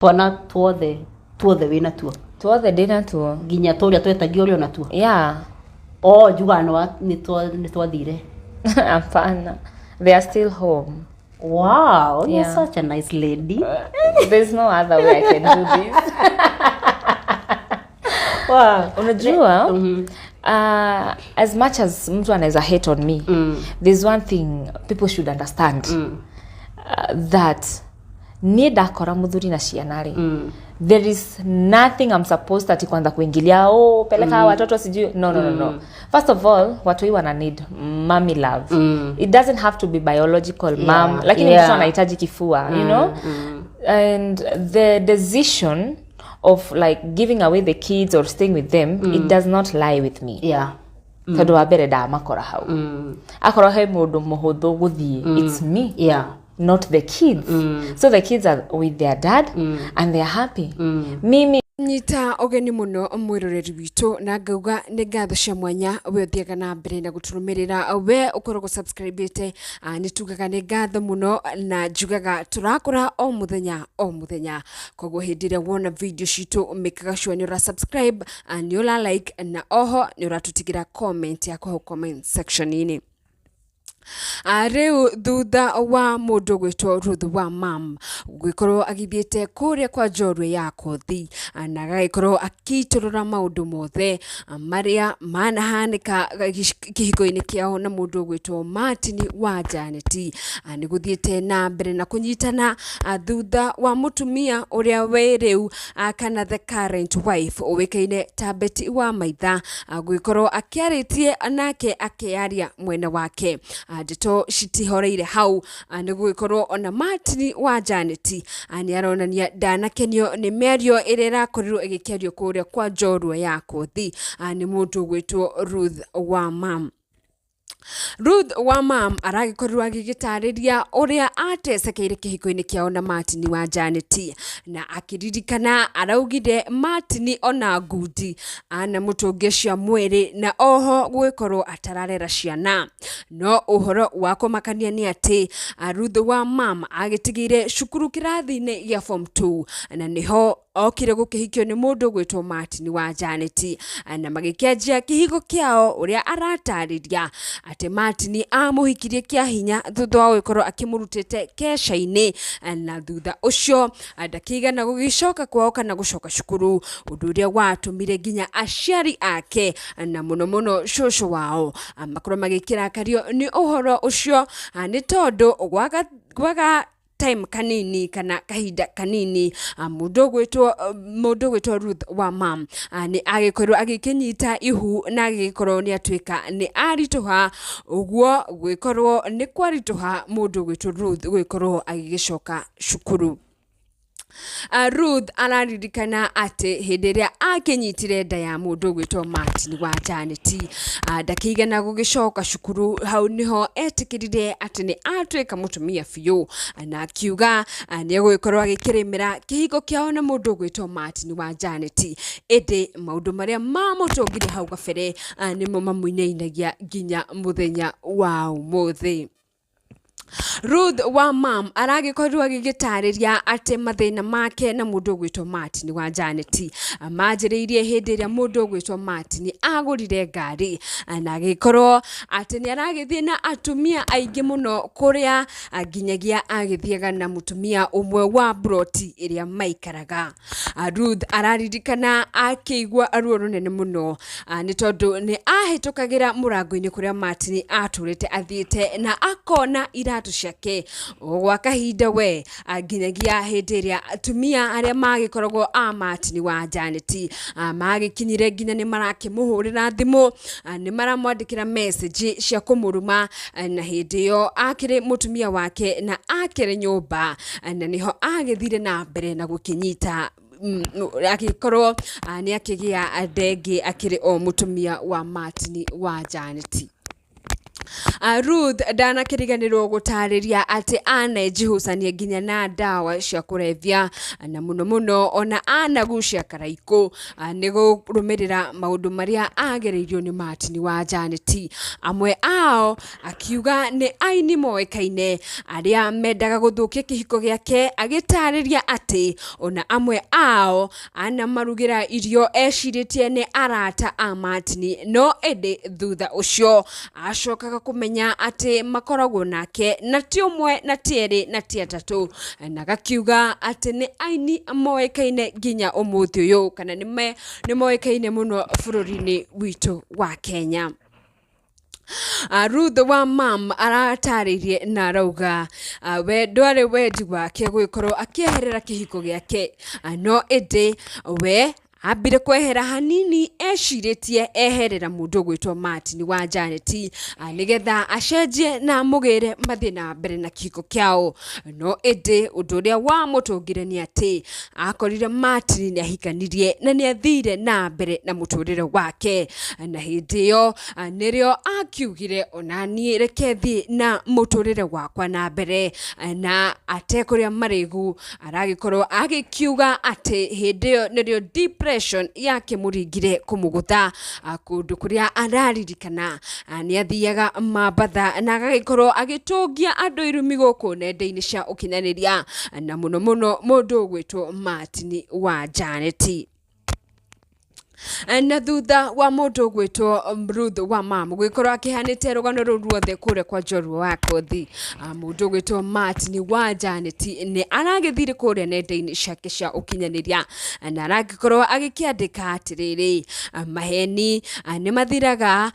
Twana tuothe tuothe wĩna tuo? Tuothe ndĩ natuo. Nginya tũrĩa twetagio ũrĩ ona tuo? Yeah. O njugaga nĩ twathire. Hapana, they are still home. Wow, you're such a nice lady. There's no other way I can do this. Unajua, as much as mtu anaweza hate on me, there's one thing people should understand, that niĩ ndakora mũthuri na ciana rĩ, there is nothing I'm supposed ati kwanza kuingilia, "Oh, peleka watoto," sijui. No, no, no, no. First of all, watoi wana need mommy love. It doesn't have to be biological mom, lakini mtoto anahitaji kifua. And the decision of like giving away the kids or staying with them, it does not lie with me, tondũ wa mbere ndamakora hau. Akorwo he mũndũ mũhũthũ gũthiĩ, it's me, not the kids. So the kids are with their dad and they are happy. Mimi Nyita ũgeni mũno mwĩroreri witũ, na ngauga nĩ ngatho cia mwanya we ũthiaga na mbere na gũtũrũmĩrĩra, we ũkoragwo subscribĩte. Nĩ tugaga nĩ ngatho mũno na njugaga tũrakũra o mũthenya o mũthenya. Koguo hĩndĩ ĩrĩa wona video citũ, mĩkaga sure nĩ ũra subscribe, nĩ ũra like, na oho nĩ ũratũtigĩra comment yaku hau comment section-inĩ. Rĩu thutha wa mũndũ gwĩtwo Ruth wa Mam gũgĩkorwo agĩthiĩte kũrĩa kwa njorua ya Kothi, na agagĩkorwo akĩitũrũra maũndũ mothe marĩa manahanĩka kĩhiko-inĩ kĩao na mũndũ ũgwĩtwo Martin wa Janet, nĩ gũthiĩte na mbere na kũnyitana, thutha wa mũtumia ũrĩa wĩ rĩu, kana the current wife, ũĩkaine ta Betty wa Maitha, gũgĩkorwo akĩarĩtie nake akĩaria mwena wake. Ndeto citihoreire hau, nĩ gũgĩkorwo ona Martin wa Janet nĩ aronania ndanakenio nĩ mĩario ĩrĩa ĩrakorirwo ĩgĩkĩario kũrĩa kwa njorua ya Kothi, nĩ mũndũ ũgwĩtwo Ruth wa Mam. Ruth wa Mam aragĩkorirwo agĩgĩtarĩria ũrĩa atecekeire kĩhiko-inĩ kĩao na Martin wa Janet, na akĩririkana araugire Martin ona ngundi anamũtũngia cia mwĩrĩ, na oho gũgĩkorwo atararera ciana. No ũhoro wa kũmakania nĩ atĩ Ruth wa Mam agĩtigĩire cukuru kĩrathi-inĩ gĩa form 2, na nĩho okire gũkĩhikio nĩ mũndũ ũgwĩtwo Martin wa Janet, na magĩkĩanjia kĩhiko kĩao, ũrĩa aratarĩria atĩ Martin amũhikirie kĩa hinya thutha wa gũgĩkorwo akĩmũrutĩte keca-inĩ, na thutha ũcio ndakĩigana gũgĩcoka kwao kana gũcoka cukuru, ũndũ ũrĩa watũmire nginya aciari ake na mũno mũno cũcũ wao makorwo magĩkĩrakario nĩ ũhoro ũcio, nĩ tondũ gwaga time kanini kana kahinda kanini, mũndũ ũgwĩtwo Ruth wa Mam nĩ agĩkorirwo agĩkĩnyita ihu na agĩgĩkorwo nĩ atuĩka nĩ aritũha. Ũguo gwĩkorwo nĩ kwaritũha mũndũ ũgwĩtwo Ruth gũgĩkorwo agĩgĩcoka cukuru. Ruth araririkana atĩ hĩndĩ ĩrĩa akĩnyitire nda ya mũndũ ũgwĩtwo Martin wa Janet, ndakĩigana gũgĩcoka cukuru. Hau nĩho etĩkĩrire atĩ nĩ atuĩka mũtumia biũ, na akiuga nĩ egũgĩkorwo agĩkĩrĩmĩra kĩhiko kĩao na mũndũ ũgwĩtwo Martin wa Janet, ĩndĩ maũndũ marĩa mamũtũngire hau gabere, nĩmo mamũinainagia nginya mũthenya wa ũmũthĩ. Ruth wa Mam aragĩkorirwo agĩgĩtarĩria atĩ mathĩna make na mũndũ ũgwĩtwo Martin wa Janet manjĩrĩirie hĩndĩ ĩrĩa mũndũ ũgwĩtwo Martin agũrire ngari, na agĩkorwo atĩ nĩ aragĩthiĩ na atumia aingĩ mũno, kũrĩa nginyagia agĩthiaga na mũtumia ũmwe wa broti ĩrĩa maikaraga. Ruth araririkana akĩigua ruo rũnene mũno, nĩ tondũ nĩ ahĩtũkagĩra mũrango-inĩ kũrĩa Martin atũrĩte athiĩte na akona iratũ ciake o gwa kahinda we, nginyagia hĩndĩ ĩrĩa atumia arĩa magĩkoragwo a Martin wa Janet magĩkinyire nginya nĩ marakĩmũhũrĩra thimũ, nĩ maramwandĩkĩra message cia kũmũruma, na hĩndĩ ĩyo akĩrĩ mũtumia wake na akĩrĩ nyũmba, na nĩho agĩthire na mbere na gũkĩnyita, agĩkorwo nĩ akĩgĩa ndengĩ akĩrĩ o mũtumia wa Martin wa Janet. Ruth ndanakĩriganĩrwo gũtarĩria atĩ anejihũcania nginya na ndawa cia kũrebia na mũno mũno ona anagucia karaikũ nĩ kũrũmĩrĩra maũndũ marĩa agereirio nĩ Martin wa Janet. Amwe ao akiuga nĩ aini moĩkaine arĩa mendaga gũthũkia kĩhiko gĩake, agĩtarĩria atĩ ona amwe ao anamarugĩra irio ecirĩtie nĩ arata a Martin, no ĩndĩ thutha ũcio acokaga kũmenya atĩ makoragwo nake na ti ũmwe na ti erĩ na ti atatũ, na gakiuga atĩ nĩ aini moĩkaine nginya ũmũthĩ ũyũ kana nĩ moĩkaine mũno bũrũri-inĩ witũ wa Kenya. Ruth wa mam aratarĩirie na arauga we ndwarĩ wendi wake gwĩkorwo akĩeherera kĩhiko gĩake, no ĩndĩ we ambire kwehera hanini ecirĩtie eherera mũndũ ũgwĩtwo Martin wa Janet nĩgetha acenjie na amũgĩre mathiĩ na mbere na kĩhiko kĩao, no ĩndĩ ũndũ ũrĩa wamũtũngire nĩ atĩ akorire Martin nĩ ahikanirie na nĩ athire na mbere na mũtũrĩre wake, na hĩndĩ ĩyo nĩrĩo akiugire ona niĩ reke thiĩ na mũtũrĩre wakwa na mbere, na atekũrĩa marĩgu aragĩkorwo agĩkiuga atĩ hĩndĩ ĩyo nĩrĩo depression yakĩmũringire kũmũgũtha kũndũ kũrĩa araririkana nĩ athiaga Mambatha na agagĩkorwo agĩtũngia andũ irumi gũkũ nenda-inĩ cia ũkinyanĩria na mũno mũno mũndũ ũgwĩtwo Martin wa Janet. Na thutha wa mũndũ ũgwĩtwo Ruth wa mam gwĩkorwo akĩhanĩte rũgano rũu ruothe kũrĩa kwa njorua wa Kothi, mũndũ ũgwĩtwo Martin wa Janet nĩ aragĩthire kũrĩa nenda-inĩ ciake cia ũkinyanĩria na aragĩkorwo agĩkĩandĩka atĩrĩrĩ, maheni nĩ mathiraga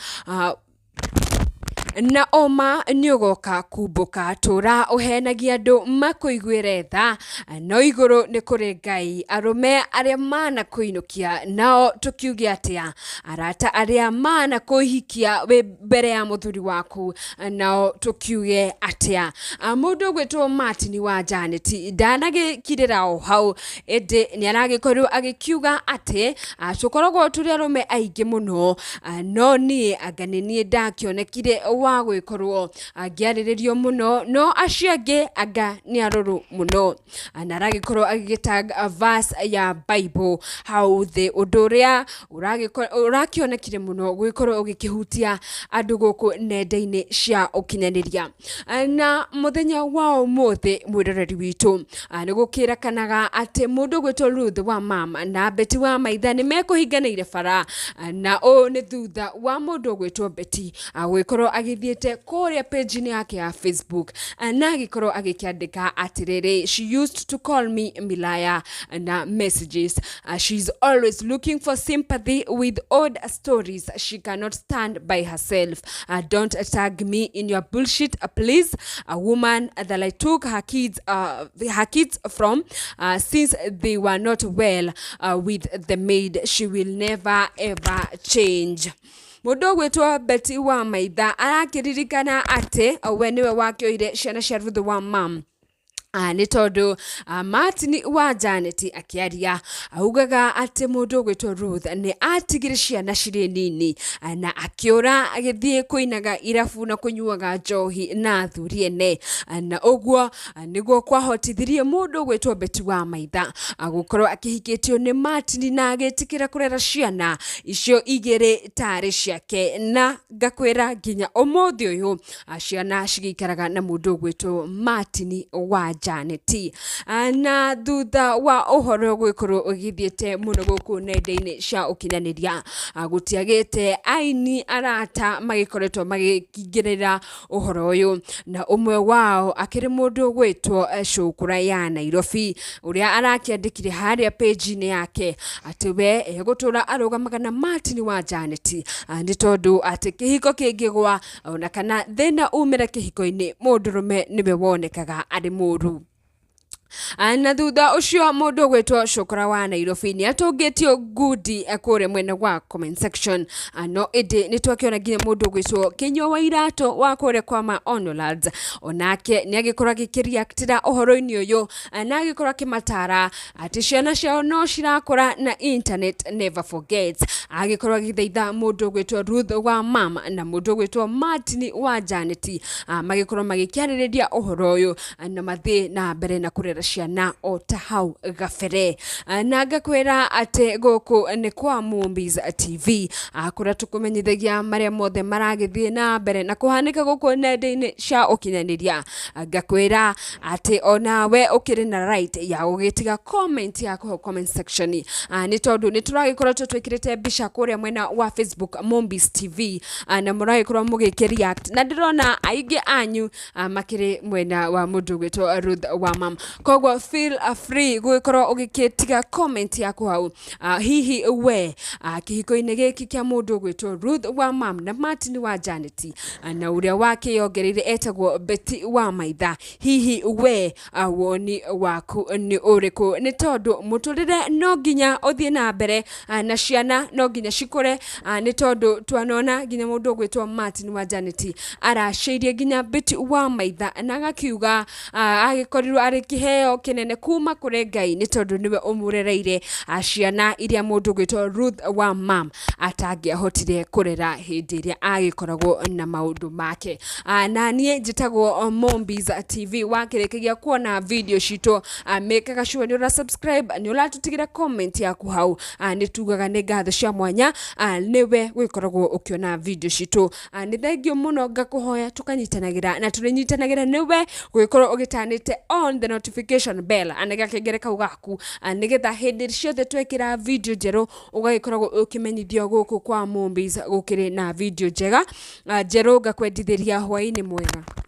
na ũma nĩ ũgoka kumbũka, tũra ũhenagia andũ makũiguĩre tha, no igũrũ nĩ kũrĩ Ngai. Arũme arĩa manakũinũkia nao tũkiuge atĩa, arata arĩa manakũhikia wĩ mbere ya mũthuri waku nao tũkiuge atĩa. Mũndũ ũgwĩtwo Martin wa Janet ndanagĩkirĩra o hau, ĩndĩ nĩ aragĩkorirwo agĩkiuga atĩ tũkoragwo tũrĩ arũme aingĩ mũno, no niĩ anga nĩ niĩ ndakĩonekire wa gwĩkorwo ngĩarĩrĩrio mũno, no acio angĩ anga nĩ arũrũ mũno. Na aragĩkorwo agĩgĩtag verse ya Bible hau thĩ, ũndũ ũrĩa ũrakĩonekire mũno gwĩkorwo ũgĩkĩhutia andũ gũkũ nenda-inĩ cia ũkinyanĩria. Na mũthenya wa ũmũthĩ mwĩroreri witũ nĩ gũkĩrakanaga atĩ mũndũ ũgwĩtwo Ruth wa mama na Betty wa Maitha nĩ mekũhinganĩire bara, na ũũ nĩ thutha wa mũndũ ũgwĩtwo Betty gwĩkorwo agĩthiĩte kũrĩa page-inĩ yake ya Facebook na agĩkorwo agĩkĩandĩka atĩrĩrĩ, she used to call me Milaya na messages, she's always looking for sympathy with old stories, she cannot stand by herself, don't tag me in your bullshit please, a woman that I took her kids from since they were not well with the maid, she will never ever change. Mũndũ ũgwĩtwo Betty wa Maitha arakĩririkana atĩ we nĩwe wakĩoire ciana cia Ruth wa mam nĩ tondũ Martin wa Janet akĩaria augaga atĩ mũndũ ũgwĩtwo Ruth nĩ atigire ciana cirĩ nini na akĩũra agĩthiĩ kũinaga irabu na kũnyuaga njohi na athuri ene, na ũguo nĩguo kwahotithirie mũndũ ũgwĩtwo Betty wa Maitha gũkorwo akĩhikĩtio nĩ Martin na agĩtĩkĩra kũrera ciana icio igĩrĩ tarĩ ciake, na ngakwĩra nginya ũmũthĩ ũyũ ciana cigĩikaraga na mũndũ ũgwĩtwo Martin wa Janet. Na thutha wa ũhoro gwĩkorwo ũgĩthiĩte mũno gũkũ nenda-inĩ cia ũkinyanĩria, gũtiagĩte aini arata magĩkoretwo magĩkingĩrĩra ũhoro ũyũ, na ũmwe wao akĩrĩ mũndũ ũgwĩtwo Cũkũra ya Nairobi ũrĩa arakĩandĩkire harĩa page-inĩ yake atĩ we egũtũra arũgamaga na Martin wa Janet nĩ tondũ atĩ kĩhiko kĩngĩgwa ona kana thĩna umĩre kĩhiko-inĩ mũndũrũme nĩwe wonekaga arĩ mũru. Na thutha ũcio mũndũ ũgwĩtwo Cũkũra wa Nairobi nĩ atũngĩtio ngundi kũrĩa mwena wa comment section. No ĩndĩ nĩ twakĩona nginya mũndũ ũgwĩtwo Kĩnyua wa Iratũ wa kũrĩa kwa Ma Onolads onake nĩ agĩkorwo agĩkĩreactĩra ũhoro-inĩ ũyũ na agĩkorwo akĩmatara atĩ ciana ciao no cirakũra na internet never forgets. Agĩkorwo agĩthaitha mũndũ ũgwĩtwo Ruth wa Mama na mũndũ ũgwĩtwo Martin wa Janet magĩkorwo magĩkĩarĩrĩria ũhoro ũyũ na mathiĩ na mbere na kũrera ciana o ta hau gabere. Na ngakwĩra atĩ gũkũ nĩ kwa Mumbies TV, kũrĩa tũkũmenyithagia marĩa mothe maragĩthiĩ na mbere na kũhanĩka gũkũ nenda-inĩ cia ũkinyanĩria. Ngakwĩra atĩ onawe ũkĩrĩ na right ya gũgĩtiga comment yaku hau comment section, nĩ tondũ nĩ tũragĩkoretwo twĩkĩrĩte mbica kũrĩa mwena wa Facebook Mumbies TV, na mũragĩkorwo mũgĩkĩ react na ndĩrona aingĩ anyu makĩrĩ mwena wa mũndũ ũgwĩtwo Ruth wa Mam. Koguo feel free gũgĩkorwo ũgĩgĩtiga comment yaku hau. Hihi we kĩhiko-inĩ gĩkĩ kĩa mũndũ ũgwĩtwo Ruth wa Mam na Martin wa Janet, na ũrĩa wakĩongereire etagwo Betty wa Maitha, hihi we woni waku nĩ ũrĩkũ? Nĩ tondũ mũtũrĩre no nginya ũthiĩ na mbere, na ciana no nginya cikũre, nĩ tondũ twanona nginya mũndũ ũgwĩtwo Martin wa Janet aracĩirie nginya Betty wa Maitha na agakiuga agĩkorirwo arĩ kĩheo kĩnene kuma kũrĩ Ngai nĩ tondũ nĩwe ũmũrereire ciana iria mũndũ ũgwĩtwo Ruth wa Mam atangĩahotire kũrera hĩndĩ ĩrĩa agĩkoragwo na maũndũ make. Na niĩ njĩtagwo Mombies TV. Wakĩrĩkagia kuona video citũ, mĩkaga sure nĩ ũra subscribe, nĩ ũratũtigĩra comment yaku hau. Nĩ tugaga nĩ ngatho cia mwanya nĩwe gũgĩkoragwo ũkĩona video citũ. Nĩ thengio mũno, ngakũhoya tũkanyitanagĩra na tũrĩnyitanagĩra nĩwe gũgĩkorwo ũgĩtanĩte on the notification bell ana gakengere kau gaku, nĩgetha hĩndĩ ciothe twekĩra video njerũ ũgagĩkoragwo ũkĩmenyithio gũkũ kwa Mombies gũkĩrĩ na video njega njerũ. Ngakwendithĩria hwaĩ-inĩ mwega.